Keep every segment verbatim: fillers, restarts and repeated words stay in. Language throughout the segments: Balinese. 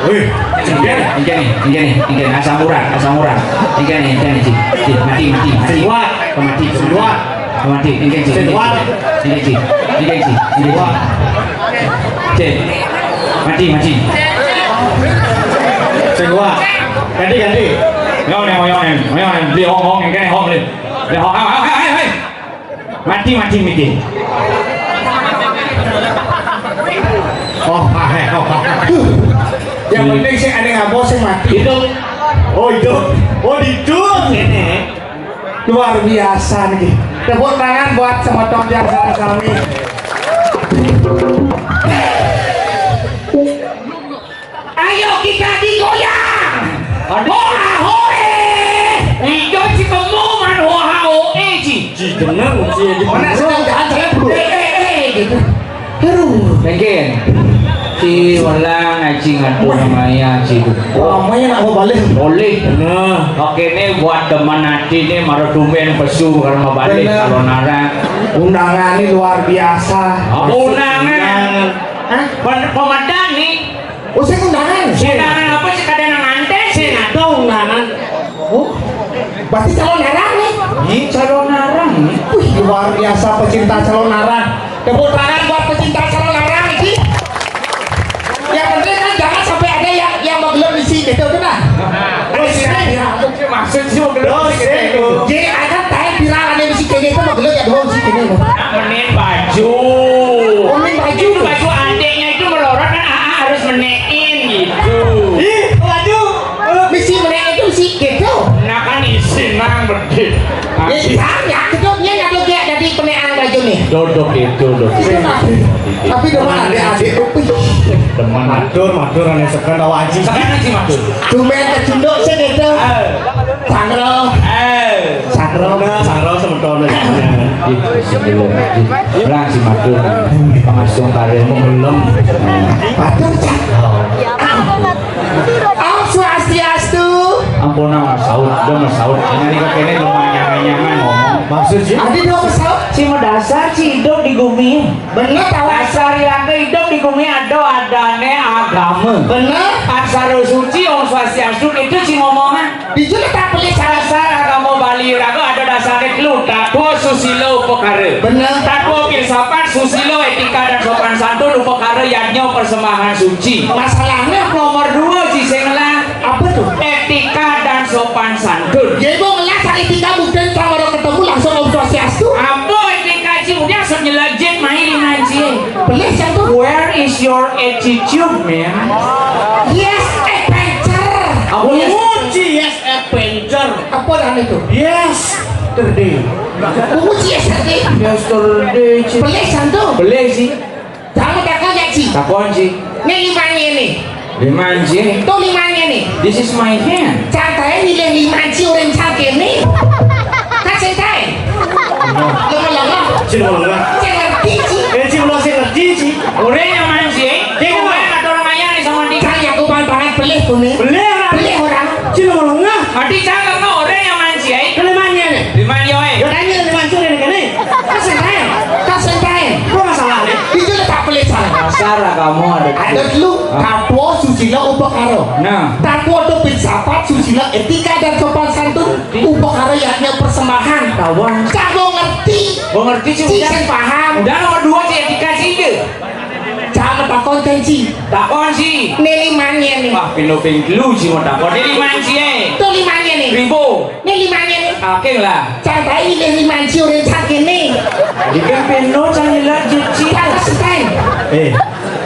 Wih, Inggih nih, inggih nih, inggih nih, asam urat, asam urat. Inggih nih, inggih nih, Ji. Ji, mati, mati, mati. Siwat. Mati, siwat. Mati, inggih, Ji. Siwat. Inggih, Ji. Inggih, Ji. Inggih, Ji. Siwat. Ji. Mati, mati. Siwat. Ganti, ganti. Yo, nih, yo, nih, yo, nih. Beli hong, hong, inggih, hong, beli. Beli hong, hong, hong, hong, hong. Mati, mati mikir. Oh, ah, eh, oh, ah. Yang penting sih ada ngapa sih mati. Hidup. Oh, hidup. Oh, hidup. Ini. Luar biasa nih. Tepuk tangan buat semeton biasa kami. Ayo kita digoyang. Aduh. Hoa hoe. Ijo si kemu man hoa hoe ji. Ji jeneng, ji di mana sedang jalan, jalan, bro. Eh, eh, eh, gitu. Aduh. Mungkin. Ci welang aji ngatur namanya ci. Namanya nak mau balik. Boleh. Nah. Oke, ini buat teman hati nih, maru tumben pesu karena balik. Bener. Kalau narang. Undangan ini luar biasa. Apa undangan? Hah? Pem-, pemedan nih. Oh, sing undangan. Undangan apa sih, kadang nganten sih? Sing ada undangan. Oh, berarti calon arang nih. Ih, calon arang nih. Wih, luar biasa pecinta calon arang. Tepuk tangan buat pecinta calon arang nih. Yang penting kan jangan sampai ada yang, yang magelem isi gitu tuh nah. Terus ini, maksud sih magelem. Jadi ada tahu viral ada isi kayak gitu magelem ya doang sih ini. Nah, mending baju. Oh, mending baju. Itu baju adiknya itu melorot kan, ah, ah, harus menein gitu. Ih, waduh. Misi menein itu sih gitu. Nah, kan isi nang bedit. Isi banyak. Cukupnya nyatu dia jadi penean baju nih. Dodok itu, dodok. Itu nah. Tapi demen adik-adik tuh. Wih. Demen. Matur, matur, aneh sekan tawa aji. Sekan aji matur. Tumben kecunduk sih gitu. Ah. Sangro. Eh. Sangro. Nah, sangro semeton. Ih, bismillah. Ih, belang si matur. Pangasuh karemu belum. Matur, Cak. Om Swastiastu. Ampun, Mas Saud. Udah, Mas Saud. Ini nih, kok ini lumayan nyaman ngomong. Maksud sih? Adi dong, Mas Saud. Si medasar, si hidup di bumi. Bener, tahu. Dasar yang hidup di bumi ada adane agama. Bener. Aksara suci, Om Swastiastu, itu si ngomongan. Dijuluq tak pelih salah. Dasar agama Bali raga ada dasarnya telu, tatwa, susila, upakara. Bener. Tatwa filsafat, susila, etika dan sopan santun, upakara, yadnya, persembahan suci. Masalahnya nomor dua, ji sing ngelah. Apa tuh? Etika dan sopan santun. Ya, ibu ngelah sak etika mungkin kalau ketemu langsung Om Swastiastu. Apa etika, ji? Udah, langsung nyelejit main ngaji. Pelih satu. Where is your attitude, man? Yes, adventure. Apa yes? Nguji, yes, adventure. Apa dan itu? Yesterday. Nguji yesterday. Yesterday, ji. Pelih satu. Pelih, ji. Jangan takon ya, ji. Takon, ji. Ini lima ini. Lima, ji. Tuh lima ini. This is my hand. Santai milih lima, ji, orang sakit nih. Kan santai. Lemah-lemah. Sing lemah. Sing ngerti, ji. Eh, sing lemah, sing ngerti, ji. Orang yang manci, eh? Dia kan orang ada orang kaya nih sama dia. Saya aku banget pelih tuh nih. Pelih orang. Pelih orang. Sing lemah-lemah. Ati cakep no, orang yang manci, eh? Kalau Kamu ada. Ada dulu, ah, tatwa, susila, upakara. Nah. Tatwa to filsafat, susila, etika, dan sopan santun. Upakara yaknya persembahan. Tawan. Cak mau ngerti. Mau ngerti sih, sih, udah. Sing paham. Udah, nomor dua sih, etika sih, deh. Cak mau takon kan sih. Takon sih. Né limané né. Wah, pino ping telu sih mau takon. Né limané sih, eh. To limané né. Ribu. Né limané né. Oke lah. Cak baé né limané sih orang cak kéné. Iki pino cak nyelat cuci. Cak steng. Eh.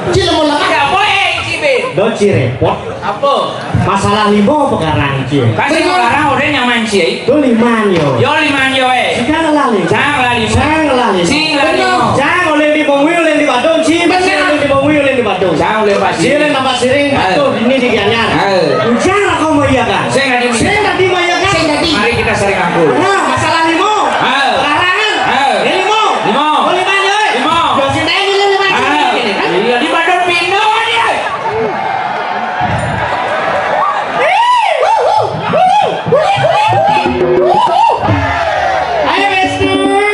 Cil mau lemak. Ya, boy, eh, Cibin. Do ci repot. Apa? Masalah lima perkara, Ci. Kan sing perkara udah nyaman, Ci. Itu lima, yo. Yo, lima, yo, eh. Jangan lali. Jangan lali. Jangan lali. Sing lali. Bener. Jangan oleh di Bongwi, oleh di Badung, Ci. Bener. Oleh di Bongwi, oleh di Badung. Jangan oleh Pak Ci. Oleh Bapak Siring, eh, Badung, ini di Gianyar. Eh. Jangan kau mau iya kan? Saya nggak di. Saya nggak di mau iya kan? Saya nggak di. Mari kita saling rangkul. Nah, masalah lima. Eh. Larangan. Eh. Ya, lima. Lima. Oh, lima, yo, eh. Lima. Yo, sing ini lima. Ah. Ini, ini, kan? Iya, di Badung pindah dia. Ayo, Mister.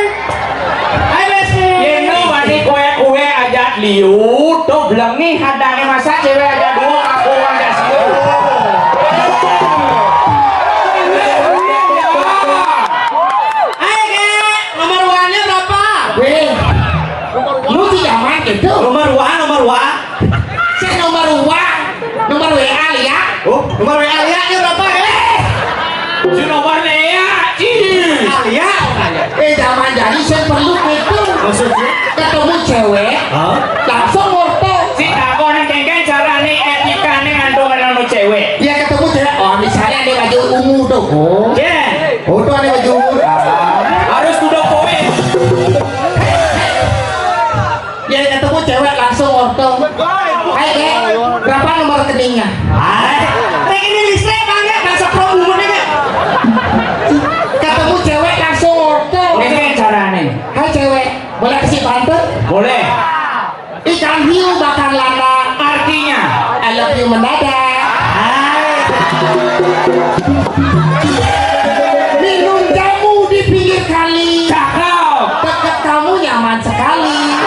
Ayo, Mister. Yén nu wani kowe-kowe ajak liu, to blengi hadangé masa cewek aja dua aku ajak siu. Ayo, Kak, nomor uangnya berapa? Wéh, lu sih zaman gitu. Nomor uang, nomor uang. Sing nomor uang, nomor W A liya. Oh, nomor W A liya berapa, eh? Si nomor W A, Ci. Alia. Eh, zaman jani sing perlu gitu. Maksudnya? Ketemu cewek, hah? Langsung ngorto. Si takon kéngkén carané, etikané ngandung ketemu cewek. Ya ketemu cewek, oh misalnya ada baju ungu tuh. Oh. Ya. Oh, tuh ada baju ungu. Harus duduk kowe. Ya, ketemu cewek langsung orto. Hai, Dek, berapa nomor rekeningnya? Hai, rekening listrik, Bang, ya, bahasa pro umurnya, Kak. Ketemu cewek langsung orto. Ini caranya. Hai, cewek, boleh kasih bantu? Boleh. Ikan hiu makan lana. Artinya? I love you mendadak. Hai. Minum jamu di pinggir kali. Cakep. Deket kamu nyaman sekali.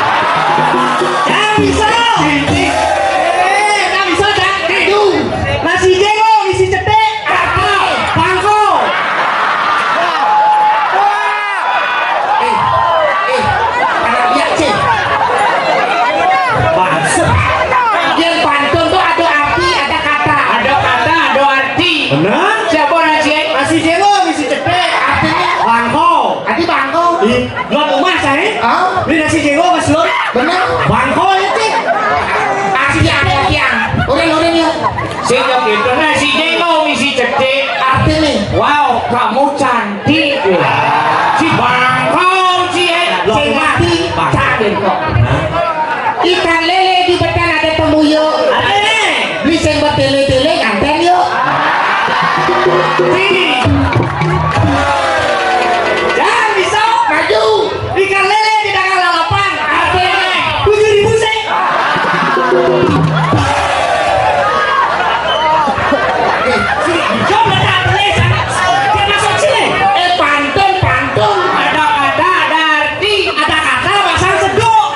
Yang bisa. Eh, yang bisa, Cak. Aduh. Nasi jengkol isi cetek. Apa? Bangko. Eh, eh, anak liak, Cik. Maksud? Yang pantun tuh ada arti, ada kata. Ada kata, ada arti. Benar? Siapa nasi? Nasi jengkol isi cetek. Artinya? Bangko. Arti bangko. Ih. Belum emas, eh? Hah? Beli nasi jengkol, Mas, belum? Bener. Bangko ya, Cik. Asli ada tiang. Udah, udah, ya. Sing ya gitu. Nasi jengkol isi cetek. Artinya? Wow, kamu cantik. Si bangko, Ci, eh. Sing mati, cantik kok. Ikan lele di betan ada temuyuk. Ada, eh. Beli sing bertele-tele, kanten yuk. Sini. Jangan bisa. Maju. Ikan lele di dagang lalapan. Harganya tujuh ribu sih. Sini, jom letak beli sana. Dia masuk sini. Eh, pantun, pantun. Ada kata, ada arti. Ada kata, pasang seduk.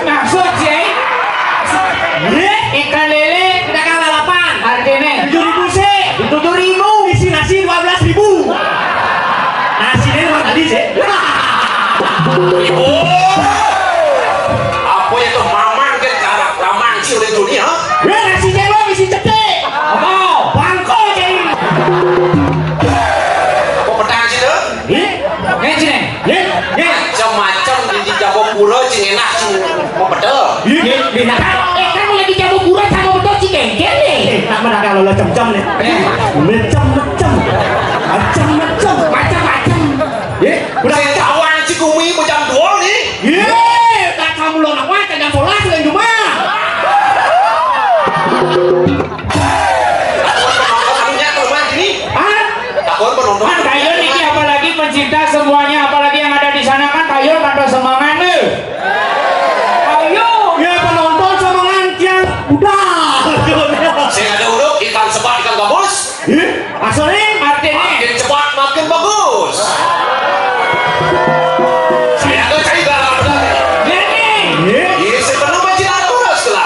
Maksud sih, eh? Ikan lele, pedagang lalapan. Harganya? Tujuh ribu sih. Tujuh ribu. Isi nasi dua belas ribu. Nasinya dua kali sih. Oh. Apa ya tuh mamang ke cara mamang sih oleh dunia? Ya, nasi jengkol isi cetek. Apa? Bangko, Cing. Apa petang sih tuh? Ih, ngécé. Ih, ih. Macam-macam di, di Jabapura sing enak sing mepedel. Ih, ih, ih, nah, eh, kan lagi Jabapura sama betul si Kéngkén nih. Eh, nak mana kalau lo cem-cem nih. Eh. Macam-macam. Macam-macam. Macam-macam. Ih, udah. Saya tahu si Kumi macam dua nih. Ih, tak kamu lo nak makan jam sebelas lain cuma. Penonton anunya keluar sini. Hah? Takut penonton. Kan kalian ini apalagi pencinta semuanya, apalagi yang ada di sana kan, ayo kata semangat nih. Ayo. Ya penonton semangat yang udah. Sing ada urut ikan sepat ikan gabus. Ih, asli? Artinya? Makin cepat makin bagus. Saya tuh cari garam. Jadi. Ih. Iya, saya perlu baca aturan setelah.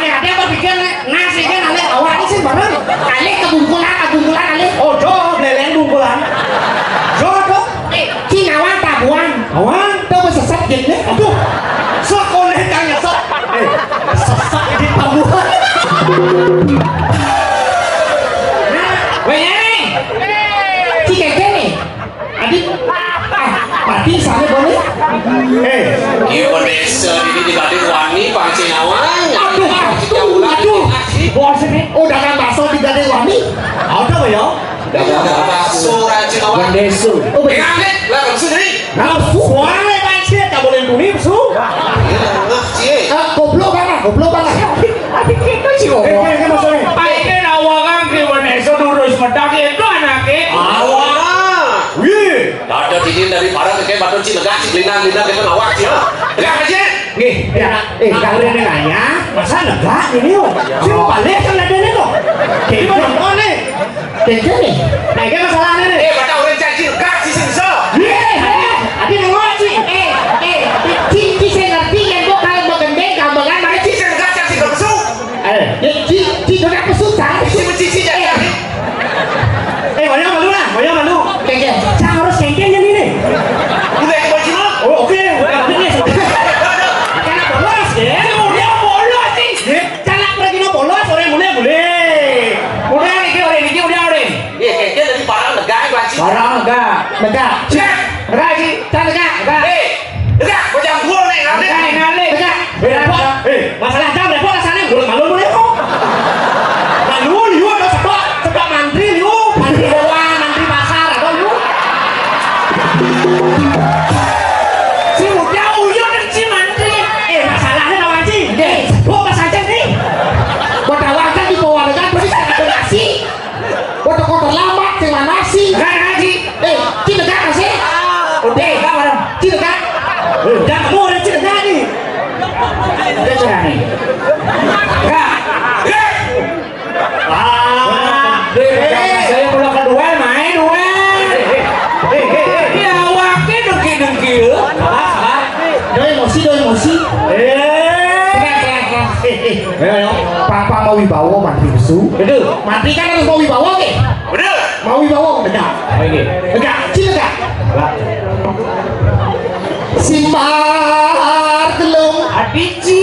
Ané ada apa pikir né? Nasi kan alih awak ini sih bareng. Alih ke bungkulan, ke bungkulan alih. Oh, jo, beleng bungkulan. Jo, jo. Eh, Cing awang tabuan. Awang? Tahu bahasa sakit né? Aduh. Sok oleh kang nyesek. Eh, sesak di tabuan. Nah, weh, Nyai. Cing kéné. Adi, ah, mati sana boleh? Eh, Ibu Desa ini di Gading Wani, Pak Cing Awang. Aduh, aduh, aduh. Bos ini udah kan bakso di Gading Wani. Ada nggak ya? Udah kan bakso, Pak Cing Awang. Bendesur. Oh, bener. Ingat, lah, kan sendiri. Nah, suara Pak Cing, tak boleh bunyi, su. Iya, enak, Cing. Ah, goblok banget, goblok banget. Adi itu sih Eh, goblok. Eh, eh, maksudnya? Paling awak kan di Indonesia terus medak itu anaknya. Awak. Wih. Ada didin dari para kayak batu Cing, lega Cing, lina, lina, kita ngawak Cing. Lega aja. Nih, ya, eh, kalau dia nanya, masa lega ini, oh? Cing mau balik kan ada nih, tuh. Gimana, oh, nih? Kéngkén nih. Nah, ini masalahnya nih. Eh, bata orang caci lega Cing sing iso. Iya, iya. Adi nengok, Cing. Eh, eh, Cing, Cing, saya ngerti yang gua kalau mau gendeng, gambaran mana, Cing, saya lega caci gak masuk. Eh, ya, Cing, Cing, gak masuk, Cing. Cing, Cing, Cing, jadi. Eh, banyak malu lah, banyak malu. Kéngkén. Cang harus kéngkén yang ini. Udah, yang baju lo. Oh, oke. Udah, udah, udah. Karena bolos, ya. Udah bolos, Cing. Ya, cang nak pergi no bolos, orang boleh, boleh. Udah, ini, orang ini, udah, orang. Iya, kayaknya dari parang lega, Pak Cing. Parang lega, lega. Cek. Lega, Cing. Cang lega, lega. Eh, lega, kau jangan gua nih, ngalih. Lega, ngalih. Lega. Eh, apa? Eh, masalah jam, repot rasanya. Boleh malu, boleh kok. Malu, liu, ada sebab, sebab mantri, liu. Mantri doang, mantri pasar, apa, liu? Si muda, uyun, si mantri. Eh, masalahnya, Pak Cing. Eh, gua pas aja nih. Gua tawarkan di bawah dengan, terus saya kasih nasi. Kotor-kotor lambak, sing mana sih? Enggak, enggak, Ji. Eh, Ci lega sih? Udah, enggak, bareng. Ci lega. Eh, jangan kamu orang Ci lega nih. Udah, sudah nih. Enggak. Enggak. Ah, deh, saya mulai kedua, main, dua. Eh, eh, eh, eh. Ya, awaknya dengki-dengki, ya. Apa? Apa? Doi emosi, doi emosi. Eh. Tenang, tenang, tenang. Eh, eh. Ayo, ayo. Papa mau wibawa mantri besu. Betul. Mantri kan harus mau wibawa, oke? Betul. Mau wibawa, tegak. Oke. Tegak, Ci tegak. Tegak. Simbar telung. Adi Ci.